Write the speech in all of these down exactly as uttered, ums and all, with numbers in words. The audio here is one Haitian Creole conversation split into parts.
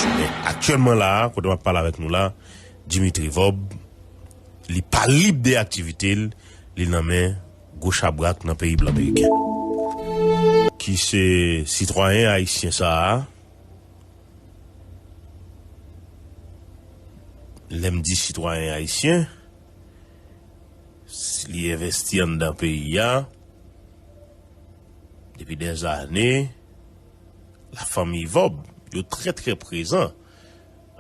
Men aktyèlman la a, kote m ap pale avèk nou la, Dimitri Vorbe, li pa lib de aktivite l, li nan men gwo chabrak nan peyi blan meriken. Ki se sitwayen ayisyen sa a, lè m di sitwayen ayisyen, li envesti anndan peyi a depi dèzane, lafanmi Vorbe, yo trè, trè prezan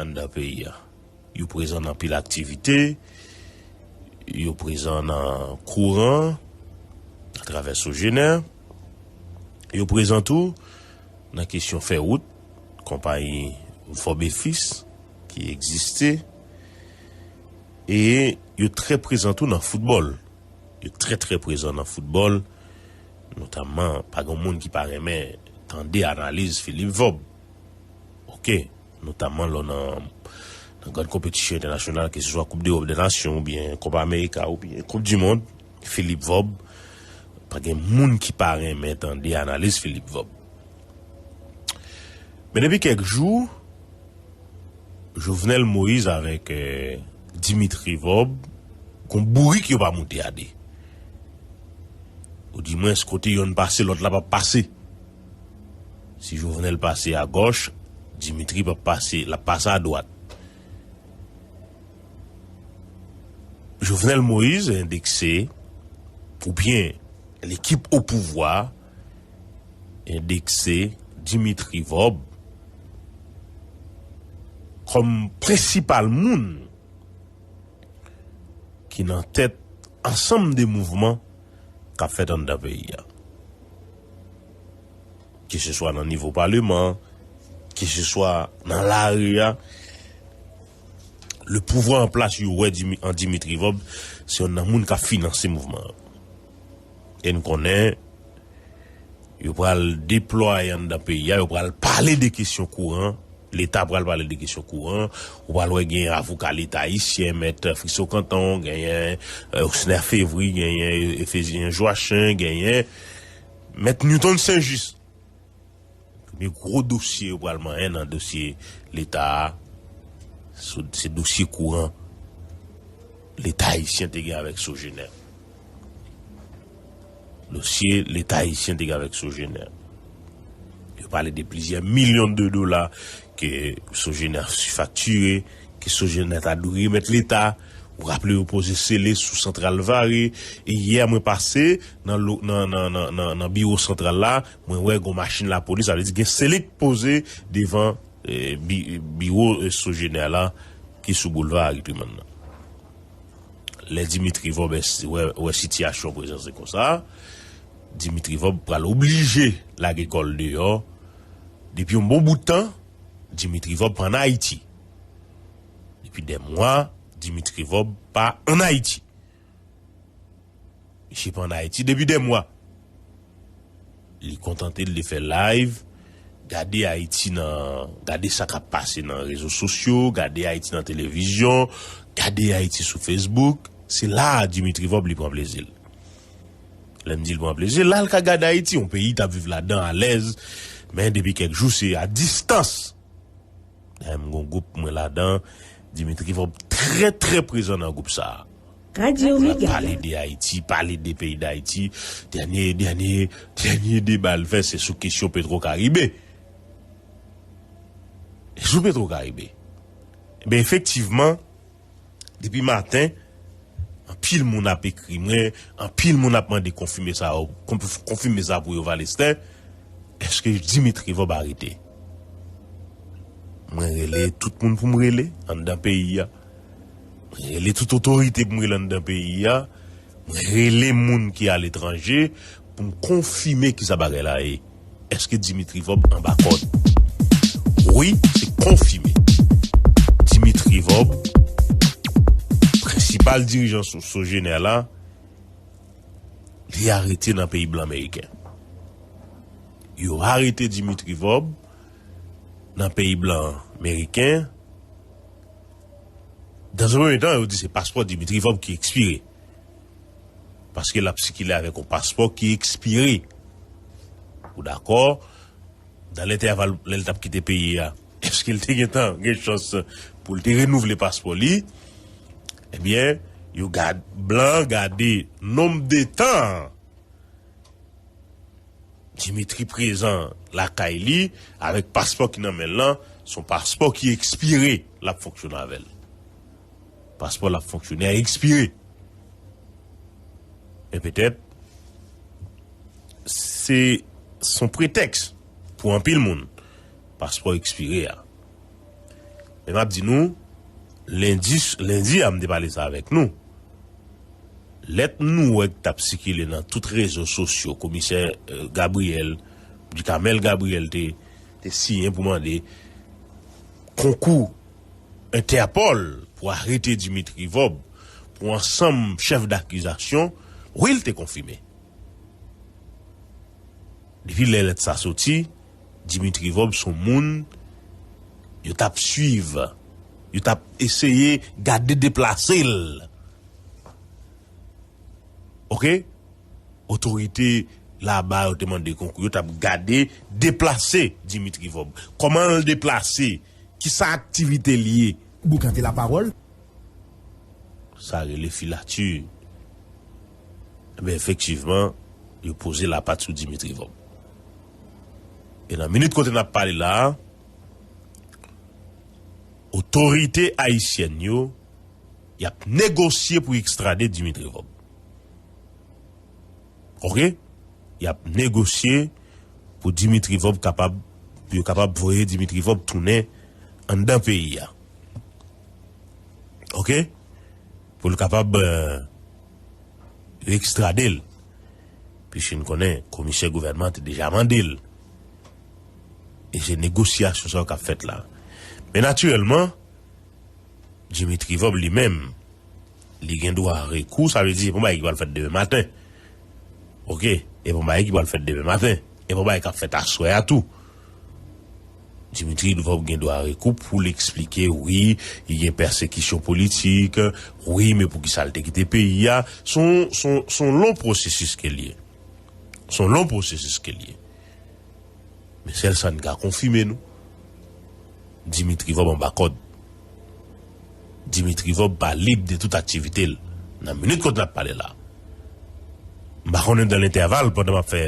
anndan peyi a. Yo prezan nan anpil aktivite, yo prezan nan kouran, atravè Sogener, yo prezan tou nan kesyon fè wout, konpayi Vorbe Fils ki egziste, e yo trè prezan tou nan foutbòl. Yo trè, trè prezan nan foutbòl, notamman, pa gen moun ki pa renmen tande analiz Philippe Vorbe. Oke, notamman lò nan, nan grann konpetisyon entènasyonal, ke se swa Koup Dewòp dè Nasyon, oubyen Kòp Amerika, oubyen Koup di Mond, Philippe Vorbe, pa gen moun ki pa renmen tande analiz Philippe Vorbe. Men depi kèk jou, Jovenel Moïse avèk, eh, Dimitri Vorbe, gon bourik yo pa moute a de. Oudimwens, kote yonn pase, lòt la p ap pase. Si Jovenel pase agòch, Dimitri p ap pase, l ap pase adwat. Jovenel Moïse endekse, oubyen lekip o pouvwa, endekse Dimitri Vorbe kòm prensipal moun ki nan tèt ansanm de mouvman k ap fèt anndan peyi a. Ke se swa nan nivo paleman, ke se swa nan lari a, le pouvwa an plas yo wè Dimi-, an Dimitri Vorbe, se yonn nan moun k ap finanse mouvman an. E n konnen, yo pral deplwaye anndan peyi a, yo pral pale de kesyon kouran, Leta pral pale de kesyon kouran, ou pral wè genyen avoka Leta ayisyen, mèt Friso Canton, genyen, eh, Osner Fevry, genyen Efezyen Joachin, genyen mèt Newton Saint-Just. Premye gwo dosye yo pral manyen nan dosye Leta a, sou, se dosye kouran Leta ayisyen te gen avèk Sogener. Dosye Leta ayisyen te gen avèk Sogener. Yo pale de plizyè milyon de dola ke Sogener sifaktire, ke Sogener ta dwe remèt Leta. Ou raple yo poze sele sou Santral Vare. E yè mwen pase nan lo-, nan, nan, nan, nan, nan biwo santral la, mwen wè gon machin lapolis, sa vle di gen sele k poze devan, eh, bi-, biwo, eh, Sogener la ki sou boulva Harry Truman nan. Lè Dimitri Vorbe wè, wè sitiyasyon prezan se konsa, Dimitri Vorbe pral oblije lage kò l deyò. Depi yon bon bout tan, Dimitri Vorbe pa ann Ayiti. Depi dè mwa, Dimitri Vorbe pa ann Ayiti. Misye pa ann Ayiti depi dè mwa. Li kontante l de fè live, gade Ayiti nan, gade sa k ap pase nan rezo sosyo, gade Ayiti nan televizyon, gade Ayiti sou Facebook. Se la a Dimitri Vorbe li pran plezi l. Lè m di l pran plezi l, la l ka gade Ayiti, yon peyi t ap viv ladan alèz. Men depi kèk jou, se a distans. Dayè, m gon gwoup mwen ladan. Dimitri Vorbe trè, trè prezan nan gwoup sa a. Radio Mega. Pale de Ayiti, pale de peyi Dayiti. Dènye, dènye, dènye deba l fè, se sou kesyon Petro Caribe. Sou Petro Caribe. Ebyen, efektivman, depi maten, anpil moun ap ekri mwen, anpil moun ap mande konfime sa, konf-, konfime sa pou yo, Valestè. Èske Dimitri Vorbe arete? Mwen rele tout moun pou m rele anndan peyi a. Mwen rele tout otorite pou m rele anndan peyi a. Mwen rele moun ki aletranje pou m konfime kisa bagay la ye. Èske Dimitri Vorbe anba kòd? Wi, se konfime. Dimitri Vorbe, prensipal dirijan So-, Sogener la, li arete nan peyi blan meriken. Yo arete Dimitri Vorbe nan peyi blan meriken. Dans un premier temps, yo di se paspò Dimitri Vorbe ki ekspire. Paske l ap sikile avèk yon paspò ki ekspire. Ou dakò? Nan lentèval, lè l t ap kite peyi a, Paske l te gentan gen chans pou l te renouvle paspò li, ebyen, yo gad, blan gade nonb de tan Dimitri prezan lakay li avèk paspò ki nan men l lan, se yon paspò ki ekspire, l ap fonksyone avè l. Paspò l ap fonksyone a ekspire. E petèt, se, se yon pretèks pou anpil moun, paspò ekspire a. Men m ap di nou, lendi, lendi a, m te pale sa avèk nou. Lèt nou wè k t ap sikile nan tout rezo sosyo, komisè, eh, Gabriel, Ducamel Gabriel te, te siyen pou mande konkou Entèpòl pou arete Dimitri Vorbe pou ansanm chèf dakizasyon, wi, l te konfime. Depi lè lèt sa soti, Dimitri Vorbe se yon moun yo t ap swiv, yo t ap eseye gade deplase l. Oke? Otorite laba yo te mande konkou, yo t ap gade deplase Dimitri Vorbe. Kòman l deplase? Kisa aktivite l ye? Boukante lapawòl. Sa rele filati. Ebyen, efektivman, yo poze lapat sou Dimitri Vorbe. E nan minit kote n ap pale la a, otorite ayisyèn yo, y ap negosye pou ekstrade Dimitri Vorbe. Oke? Y ap negosye pou Dimitri Vorbe kapab, pou yo kapab voye Dimitri Vorbe tounen anndan peyi a. Oke? Pou l kapab, eh, yo ekstrade l. Piske n konnen komisè gouvènman an te deja mande l. E se negosyasyon sa yo k ap fèt la. Men natirèlman, Dimitri Vorbe li menm, li gen dwa rekou, sa vle di, se pa yon bagay ki pral fèt demen maten. Oke, e pa yon bagay ki pral fèt demen maten. E pa yon bagay k ap fèt aswè a tou. Dimitri Vorbe gen dwa rekou pou l eksplike, wi, li gen pèsekisyon politik, wi, men poukisa l te kite peyi a. Se yon, se yon, se yon lon pwosesis ke l ye. Se yon lon pwosesis ke l ye. Men sèl sa n ka konfime nou, Dimitri Vorbe anba kòd. Dimitri Vorbe pa lib de tout aktivite l. Nan minit kote n ap pale la. M pa konnen dan lentèval, pandan m ap fè,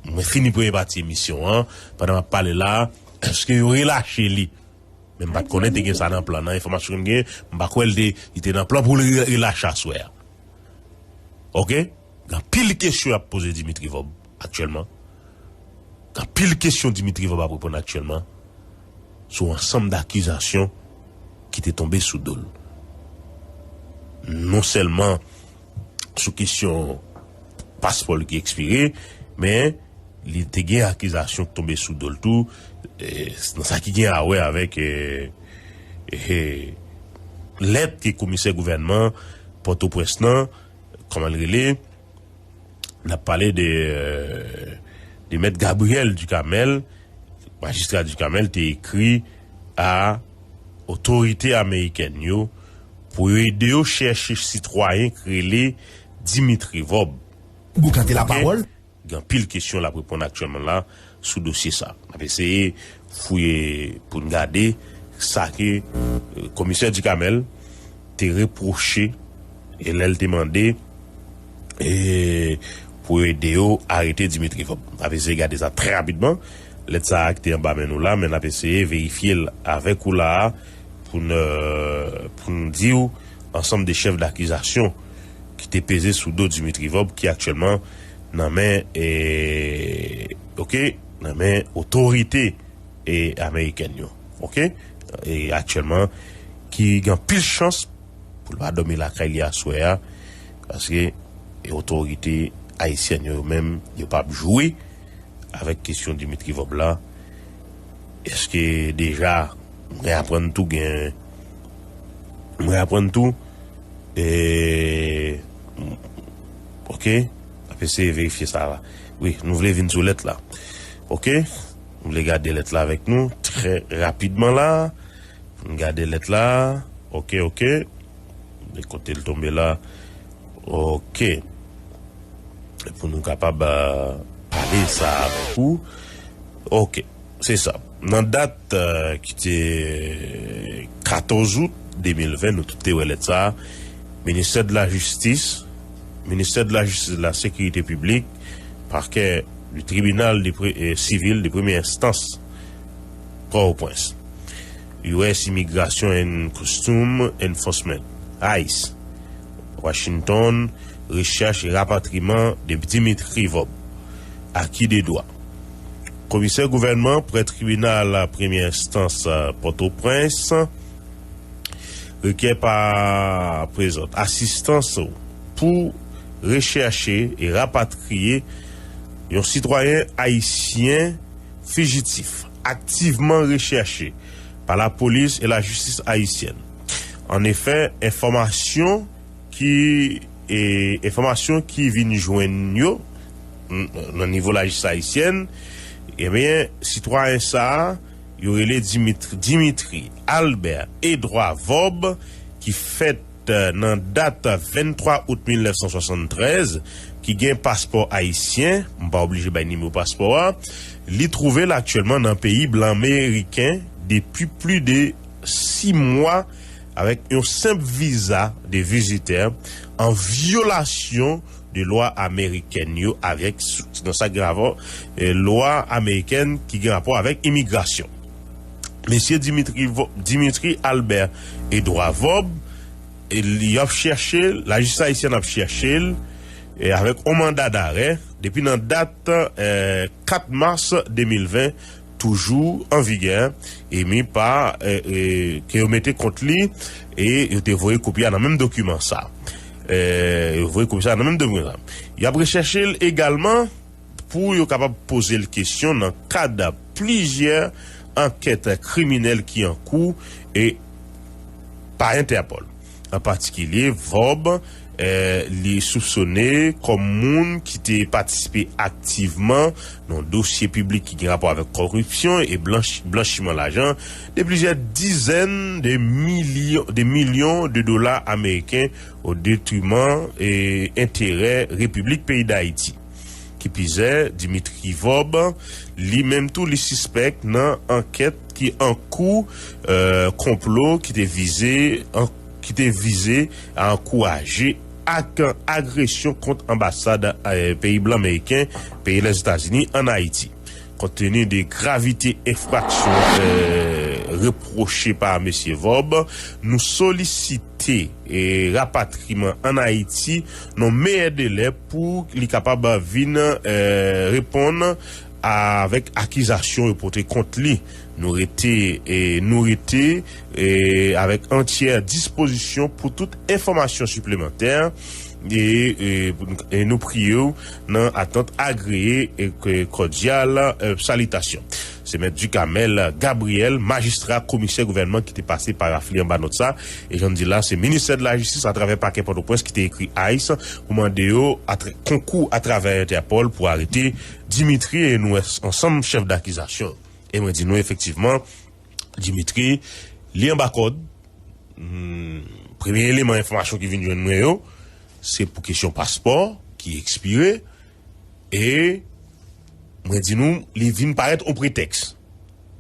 mwen fini premye pati emisyon an, pandan m ap pale la, èske yo relache li? Men m pa t konnen te gen sa nan plan nan. Enfòmasyon ke m gen, m pa kwè l te, li te nan plan pou l re-, relache aswè a. Oke? Gen anpil kesyon y ap poze Dimitri Vorbe aktyèlman. Gen anpil kesyon Dimitri Vorbe ap reponn aktyèlman sou ansanm dakizasyon ki te tonbe sou do l. Non sèlman sou kesyon paspò l ki ekspire, men li te gen akizasyon k tonbe sou do l tou, eh, nan sa ki gen a wè avèk, eh, eh, lèt ke komisè gouvènman Pòtoprens nan, kòman l rele, n ap pale de, eh, de mèt Gabriel Ducamel, majistra Ducamel te ekri a otorite amerikèn yo pou yo ede yo chèche sitwayen k rele Dimitri Vorbe. Boukante lapawòl. Gen anpil kesyon l ap reponn aktyèlman la sou dosye sa. N ap eseye fouye pou n gade sa ke, eh, komisè Ducamel te repwoche e lè l te mande, eh, pou ede yo arete Dimitri Vorbe. N ap eseye gade sa trè rapidman. Lèt sa a ki te anba men nou la, men n ap eseye verifye l avèk ou la a pou n, eh, pou n di w ansanm de chèf dakizasyon ki te peze sou do Dimitri Vorbe, ki aktyèlman nan men, eh, oke, nan men otorite, eh, amerikèn yo, oke? E aktyèlman, ki gen anpil chans pou l pa dòmi lakay li aswè a, paske, eh, otorite ayisyèn yo, yo menm, yo p ap jwe avèk kesyon Dimitri Vorbe la. Èske deja, mwen aprann tou gen, mwen aprann tou, eh, oke, n ap eseye verifye sa la. Wi, nou vle vin sou lèt la. Oke, nou vle gade lèt la avèk nou, trè rapidman la. Pou n gade lèt la. Oke, oke. De kote l tonbe la. Oke. Pou nou kapab, ah, pale sa avèk ou. Oke, se sa. Nan dat, eh, ki te katòz out de mil ven, nou tout te wè lèt sa a, Ministè de la Jistis, Ministè de la Jistis e de la Sekirite Piblik, pakè du tribinal de pre-, eh, sivil de premyè enstans, Pòtoprens. U S Immigration and Custom Enforcement, ice, Washington, rechèch e rapatriman de Dimitri Vorbe. Aki de dwa. Komisè gouvènman prè tribinal premyè enstans, eh, Pòtoprens, rekè pa prezant asistans ou pou rechèche e rapatriye yon sitwayen ayisyen fijitif aktivman rechèche pa lapolis e lajistis ayisyèn. Annefè, enfòmasyon ki, e, enfòmasyon ki vin jwenn yo, n-, nan nivo lajistis ayisyèn, ebyen, sitwayen sa a, yo rele Dimitri, Dimitri Albert Edouard Vorbe, ki fèt, eh, nan dat venntwa out mil nèf san swasanntrèz, ki gen paspò ayisyen, m pa oblije bay nimewo paspò a, li twouve l aktyèlman nan peyi blan meriken depi plis de sis mwa avèk yon senp viza de vizitè an vyolasyon de lwa amerikèn yo avèk, nan sa ki gen rapò, eh, lwa amerikèn ki gen rapò avèk imigrasyon. Mesye Dimitri Vo-, Dimitri Albert Edouard Vorbe, eh, li ap chèche l, lajistis ayisyèn ap chèche l, eh, avèk yon manda darè depi nan dat, eh, kat mas de mil ven, toujou an vigè, emi pa, eh, eh, ke yo mete kont li, e yo te voye kopi a nan menm dokiman sa. Eh, yo voye kopi sa nan menm dokiman sa. Y ap rechèche l egalman pou yo kapab poze l kesyon nan kad plizyè ankèt kriminèl ki an kou e pa Entèpòl. An patikilye, Vorbe, eh, li soupsone kòm moun ki te patisipe aktivman nan dosye piblik ki gen rapò avèk kòripsyon e blanch-, blanchiman lajan de plizyè dizèn de milyon, de milyon de dola ameriken o detriman e enterè Repiblik peyi Dayiti. Ki pizè, Dimitri Vorbe, li menm tou, li sispèk nan ankèt ki an kou, eh, konplo ki te vize, an, ki te vize a ankouraje ak agresyon kont anbasad, eh, peyi blan meriken, peyi Lèzetazini, ann Ayiti. Kont teni de gravite enfraksyon, eh, repwoche pa mesye Vorbe, nou solisite, eh, rapatriman ann Ayiti nan meyè delè pou li kapab vin, eh, reponn avèk akizasyon yo pote kont li. Nou rete, eh, nou rete, eh, avèk antyè dispozisyon pou tout enfòmasyon siplemantè. E, e, e nou priye w nan atant agreye e ke kòdyal, eh, salitasyon. Se Mèt Ducamel Gabriel, majistra komisè gouvènman ki te pase paraf li anba nòt sa. E jan m di la, se Ministè de la Jistis atravè pakè Pòtoprens ki te ekri ice pou mande yo atra-, konkou atravè Entèpòl pou arete Dimitri e nou wè ansanm chèf dakizasyon. E mwen di nou efektivman, Dimitri, li anba kòd. Hmm, premye eleman enfòmasyon ki vin jwenn mwen yo, se pou kesyon paspò ki ekspire. E mwen di nou, li vin parèt on pretèks.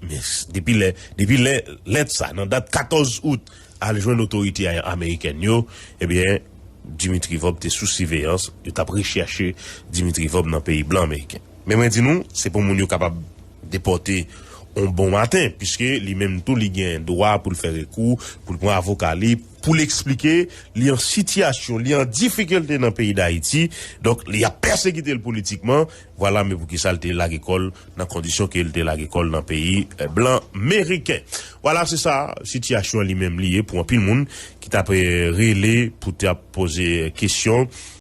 Men s-, depi lè, depi lè, lèt sa, nan dat katòz out, al jwenn otorite a-, amerikèn yo, ebyen, Dimitri Vorbe te sou siveyans, yo t ap rechèche Dimitri Vorbe nan peyi blan ameriken. Men mwen di nou, se pou moun yo kapab depòte on bon maten, piske li menm tou, li gen dwa pou l fè rekou, pou l pran avoka li, pou l eksplike li an sitiyasyon, li an difikilte nan peyi Dayiti, donk, li ap pèsekite l politikman, vwala, men poukisa l te lage kò l nan kondisyon ke l te lage kò l nan peyi, eh, blan meriken. Vwala, se sa, sitiyasyon an li menm li ye pou anpil moun ki t ap, eh, rele pou t ap poze kesyon,